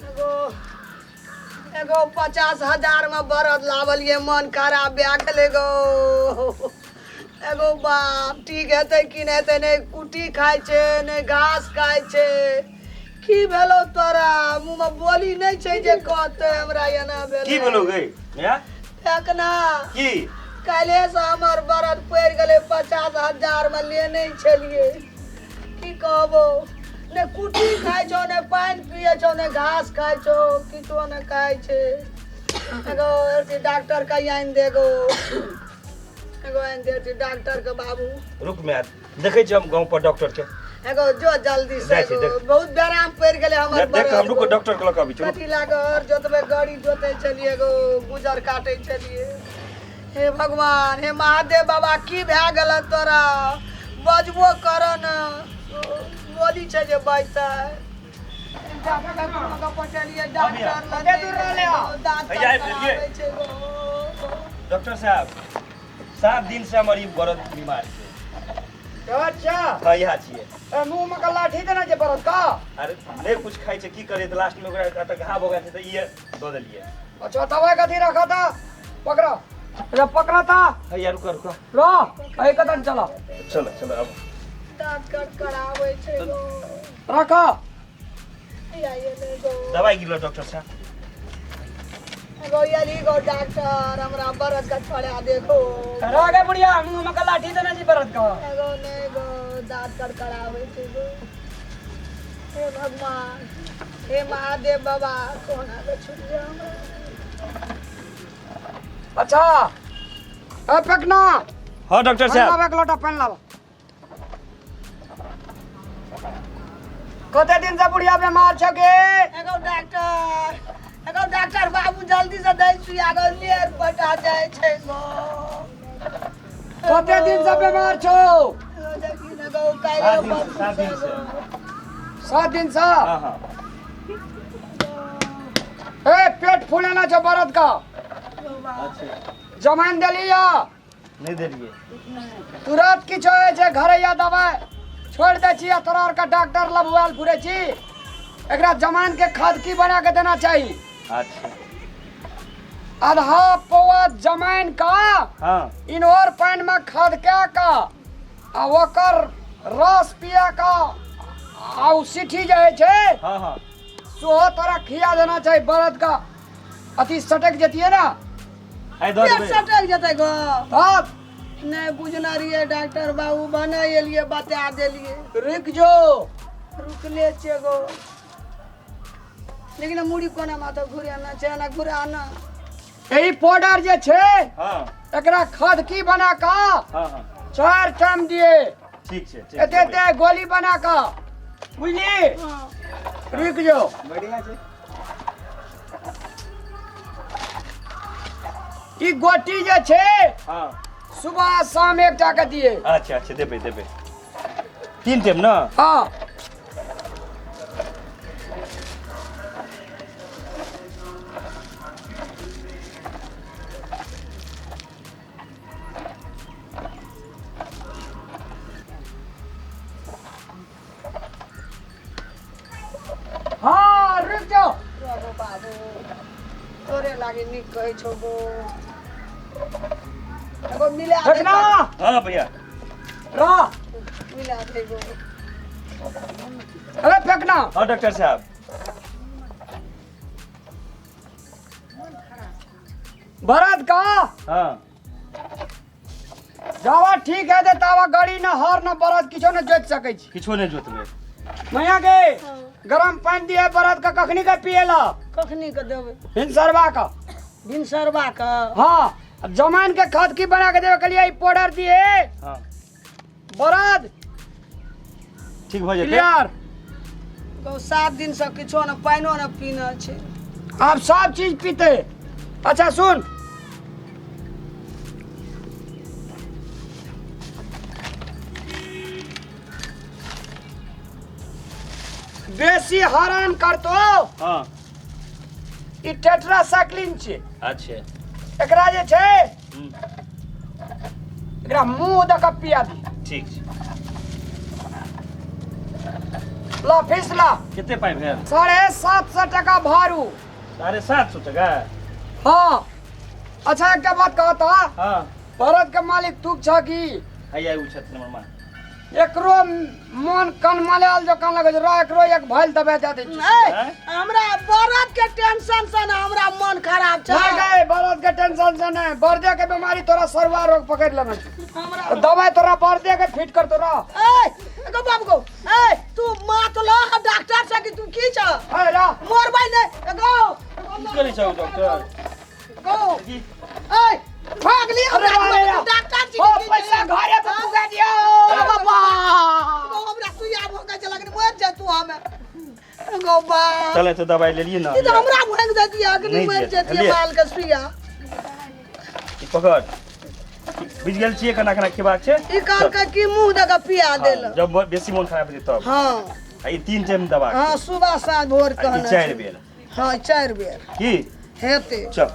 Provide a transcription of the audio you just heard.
एगो एगो 50,000 में बरद लावलिए, मन खराब भए गेलै गो। एगो बाप, ठीक हेतै कि नहि हेतै? नहि कुट्टी खाइ छै, नहि घास खाइ छै। की भेलौ तोरा? मुँहमे बोली नहि छै जे कहतै हमरा एना भेलै। की भेलौ गई माय? फेकना। की? काल्हिए से हमर बरद पड़ि गेलै, 50,000 मे लेने छलियै। की कहबो, ने कुट्टी खाइ छौ, ने पानि पियै छौ, ने घास खाइ छौ, किछो ने खाइ छै। एगो अथी डॉक्टर के आनि दे गो, एगो आनि दे अथी डॉक्टर के बाबू। रुक माय, देखै छी हम गाँव पर डॉक्टर के। एगो जो जल्दी से। जाइ छी, एगो देख। बहुत बेराम पड़ि गेलै हमर देख हम बरद रुक गो। डॉक्टर के लऽ कऽ अबै छी, रुक। कथी लागे हर जोतबै, गाड़ी जोतै छलियै एगो, गुजर काटै छलियै। हे भगवान, हे महादेव बाबा, की भए गेल तोरा? बजबो कर ने, बोली छै जे बजतै। डॉक्टर लग पहुँचलियै, डॉक्टर लग कते दूर रहलै हँ? दाँत हैया आबि गेलियै। कराबै छै गो। डॉक्टर साहब, 7 दिन से हमर ई बरद बीमार छै। अच्छा। हाँ, इएह छियै। ए, मुँह में का लाठी देना छै बरद का? अरे नहि कुछ खाइ छै, की करियै? तऽ लास्ट मे ओकरा एतऽ घाव भऽ गेल छै, तऽ इहे दऽ देलियै। अच्छा, दवाई कथी रखा था? पकड़ो, अरे पकड़ा था। हैया, रुक रुक। रो अरे, कदम चलो। चलो चलो अब। दाँत कट कराबै छै गो। रखो। हैया एलै गो। दवाई गिरलो डॉक्टर साहब। एगो एली गो डॉक्टर, हमरा बरद के छोड़ा देखो। अरे आगे बुढ़िया, मुँह में का लाठी देना जी बरद का? एगो नहि गो, दाँत कड़कड़ाबै छै गो। हे भगवान, हे महादेव बाबा, कोना के छुटिया हमरा। अच्छा, ए पकना। हाँ डॉक्टर पानि साहब। लाबे, एक लोटा पानि लाबो। कते दिन से बुढ़िया बीमार छौ गे? एगो डॉक्टर, एगो डॉक्टर बाबू, जल्दी से दै सुइया गो, लेर पटा जाइ छै गो। कते दिन से बीमार छौ? एगो देखी ने गो, काल्हि 7 दिन से, 7 दिन से। 7 दिन से? हाँ हाँ ए, पेट फूलेना छौ बरद का? अच्छा। जमाइन देली या? नहि देलियै। तुरंत किछो होइ छै, घरैया दवाइ छोड़ि दै छी आ तोरा आरके डॉक्टर लबुआल फुरै छी। एकरा जमाइन के खदकी बना के देना चाही। अच्छा। आधा पौआ जमाइन का इनोर पानि में खदका का आ ओकर रस पिया का आ उ सीठी जे होइ छै, हाँ हाँ सेहो तोरा खिया देना चाही। बरद का अथी सटक जतियै ना। आइ दऽ पेट देबै। सटक जेतै गो? तब। नहि बुझने रहियै डॉक्टर बाबू, बना एलियै, बता देलियै। रुकि जो। रुकले छियै गो, लेकिन मुड़ी कोना माथा घुराना छै, एना घुराना। एहि पाउडर जे छै, एकरा खदकी बना कऽ हाँ हाँ चार टाइम दिए। ठीक छै, ठीक। एते एते गोली बना कऽ, बुझली? रुकि जो। बढ़िया छै। ई गोटी जे छै, सुबह शाम एकटा के दिए। अच्छा अच्छा, देबै देबै, तीन टाइम ने? हाँ। हाँ, रुक जाओ। बाबू, बाबू, तोरे लागे नीक कहै छौ गो। एगो मिला दे। रखना। हाँ भैया। रह। मिला दे गो। अरे फेंकना। हाँ डॉक्टर साहब। भरत का जावा ठीक है दे तावा गाड़ी न हर न बरद किछो न जोत सकै छी। किछो नहि जोतबै। मैया के गरम पानि दिए बरद का। कखनी का पिएला? कखनी के देबै? भिनसरवा का। भिनसरवा के? हाँ, अब जमाइन के खदकी बना के देवे के लिए ई पाउडर दिए। बरद ठीक भऽ जेतै। क्लियर। गो 7 दिन से किछो न, पानिओ न पीने छै। आप सब चीज पीते। अच्छा सुन, बेसी हरान करतो, ई टेट्रासाइक्लिन छै। एकरा जे छै, एकरा मुंह दऽ कऽ पिया दी। ठीक छै। ला फीस ला। कते पाइ भेल? 750 टका भारू। 750 टका? हाँ। अच्छा एकटा बात कहता। हाँ। भरत के मालिक तू छ की? हैया उ छथिन हमर माँ। एकरो मन कन मलायल जकाँ लगै छै, रह एकरो एक भैल दबाई दए दै छी। ए, हमरा बरद के टेंशन से ना हमरा मन खराब छै। नहीं गए, बरद के टेंशन से नहीं, बर्दे के बीमारी तोरा सरुआ रोग पकड़ लेने छै। हमरा दवाई तोरा बर्दे के फिट कर तोरा। ए, गो बाबू गो, ए, तू मात ल डॉक्टर से कि तू की छ? ए रह। मरबै नै, गो। की करै छौ डॉक्टर? गो। की? ए, भाग लियो, अरे बाप रे। डॉक्टर जी ओ की पैसा घरे पर पुगा दियो। बाबा। गो, हमरा सुइया भोग छै लगन मर जा तू हमे। गो बा। चल तो दवाई लेलिए ना। ई तो हमरा भोग दे दिया कि नहीं मर दिया, जतिया लिए। माल के सुइया। ई पकड़। बुझि गेल छियै केना केना खेबाक छै? ई कहलकै कि मुंह दऽ के पिया देल। हाँ, जब बेसी मोन खराब हेतै तब। हाँ। आ ई 3 टाइम दवा। हाँ, सुबह साँझ भोर आ ई कहने 4 छै। बेर। हाँ, 4 बेर। की? हेतै। चल।